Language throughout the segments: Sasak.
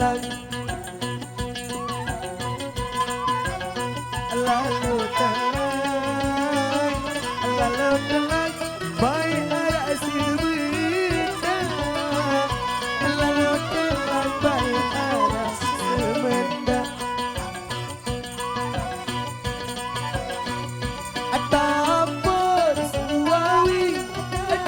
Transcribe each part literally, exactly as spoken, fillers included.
Lalu telang, lalu telang, baik arah sebenar. Lalu telang, baik arah sebenar. Atapur suawi,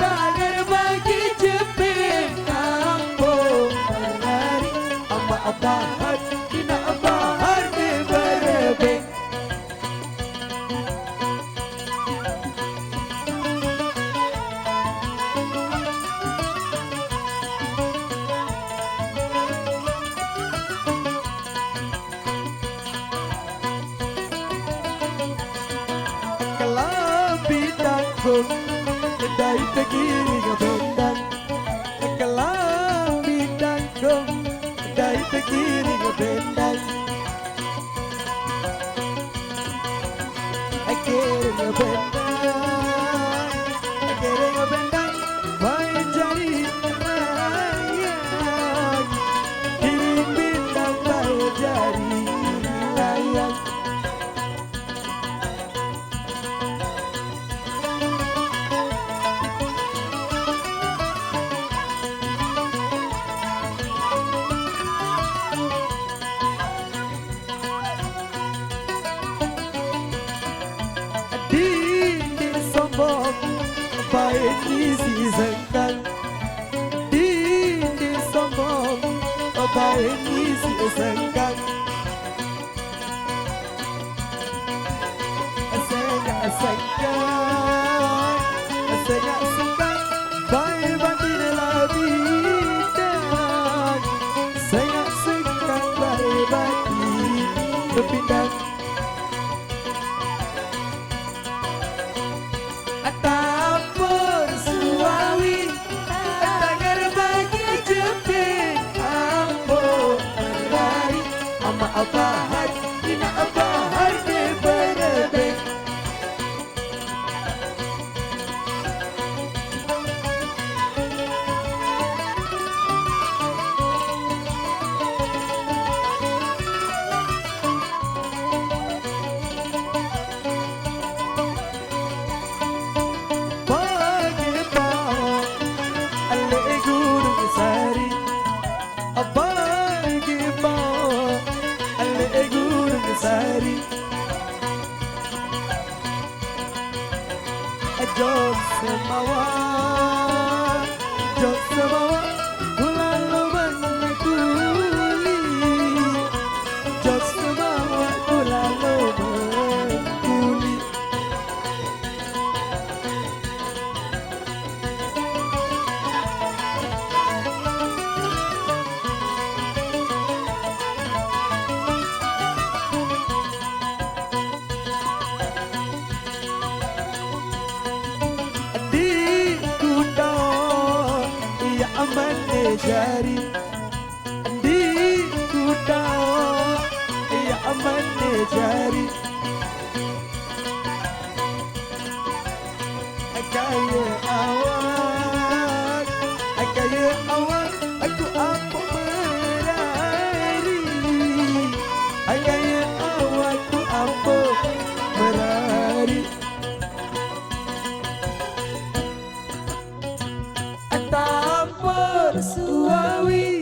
tangan bagi jepit, ambo menari, ama abahar, ina abahar di berebek. Kelambi tangkung, kedai tegiring bendang. Kelambi tangkung, kedai tegiring bendang. Akhirnya bendang, akhirnya bendang, baik jadi layang. Kirim bintang baik jadi layang. Dindi sombong, baik isi sengkang. Dindi sombong, baik isi sengkang. Sengak sengkang, sengak sengkang, baik batin labidang. Sengak sengkang, baik batin bepindang. Atapur suawi, tangan bagi jepit, ambo menari, ama abahar, ina abahar di berebek. Pagi pao, ale Gunung Sari. Pagi pao, ale Gunung Sari. Jok semawa, jok semawa, kulalo mengkuli. Jok semawa, kulalo mengkuli. Di kuda ia manejari, di kuda ia manejari. Kaya awak, kaya awak, aku ampo merari. Kaya awak, aku ampo merari. Atapur suawi,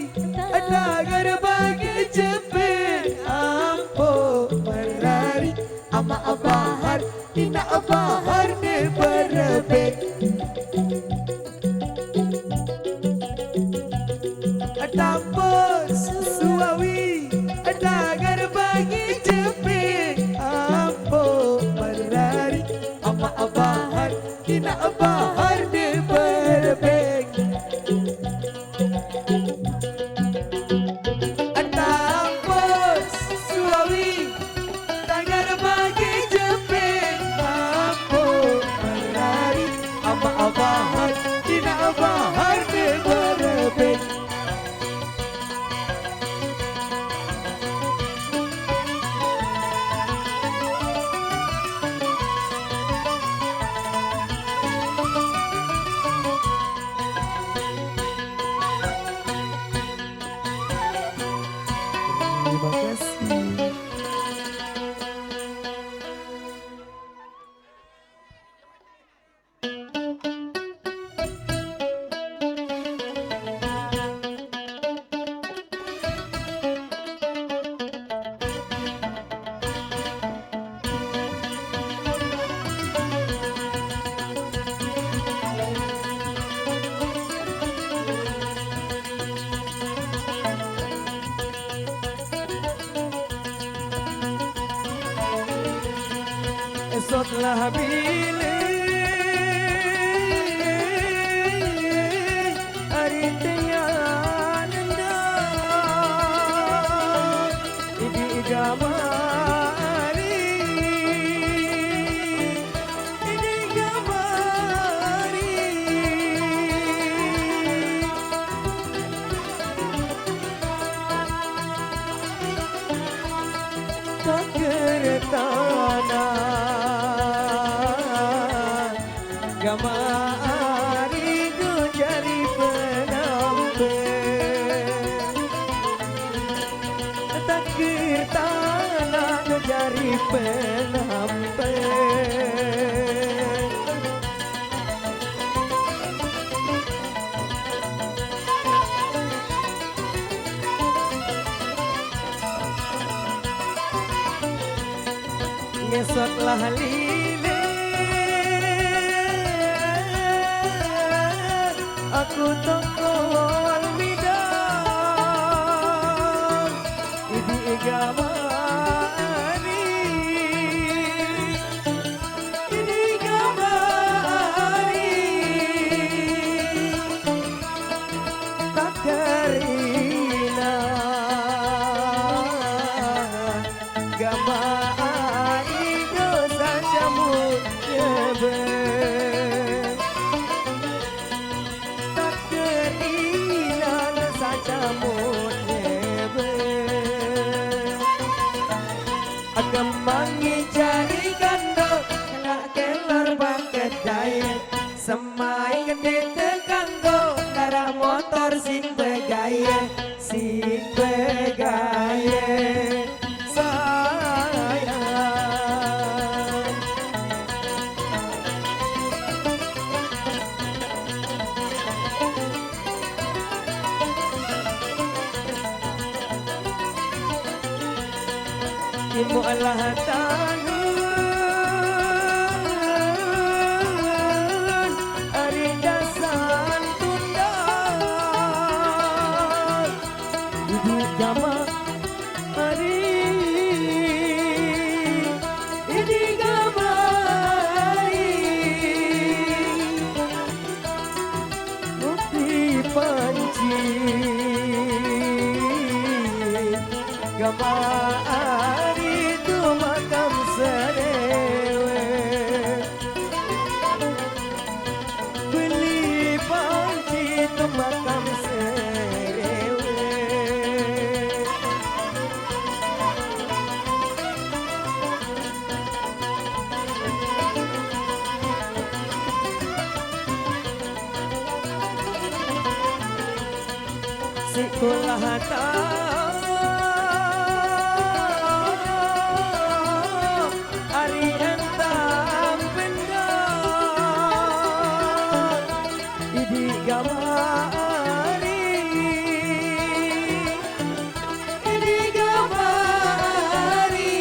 Sot lah bilih ari tengah nendang, idi gamari, idi gamari. Taker tanah gamari do jari penampe. Taker tanah do jari penampe. Ngesot lah lile, aku tokol midang, idi gamari, idi gamari. Taker ina gamari do sacamut nyebe. Taker ina do sacamut nyebe. Akemangi jari kando, kena kelor bangkedai. Semai kende tekanggo, nara motor sin begaya, sin begaya. Sayang. Imu alah tanun ari dasan tunda. Idi gamari, idi gamari. Bukti panci gamari tu makam serewe. Beli panci tu makam serewe. Sikulah tau ari entang pendak idi gamari. Ini gamari.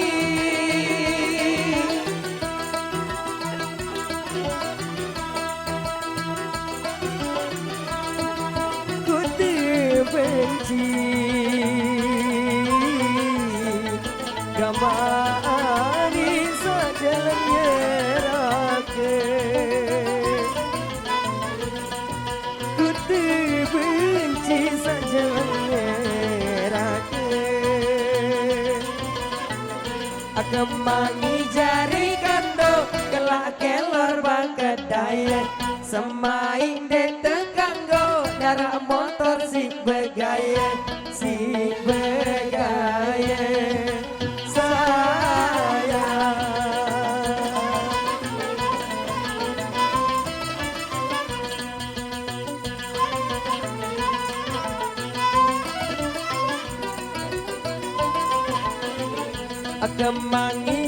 Ku benci gamari sajalan nyerake. Ku benci sajalan nyerake. Akemangi jari kando, kelak kelor bangkedai. Semaing de tekanggo, narak motor si begaya, si begaya. Sayang. Akemangi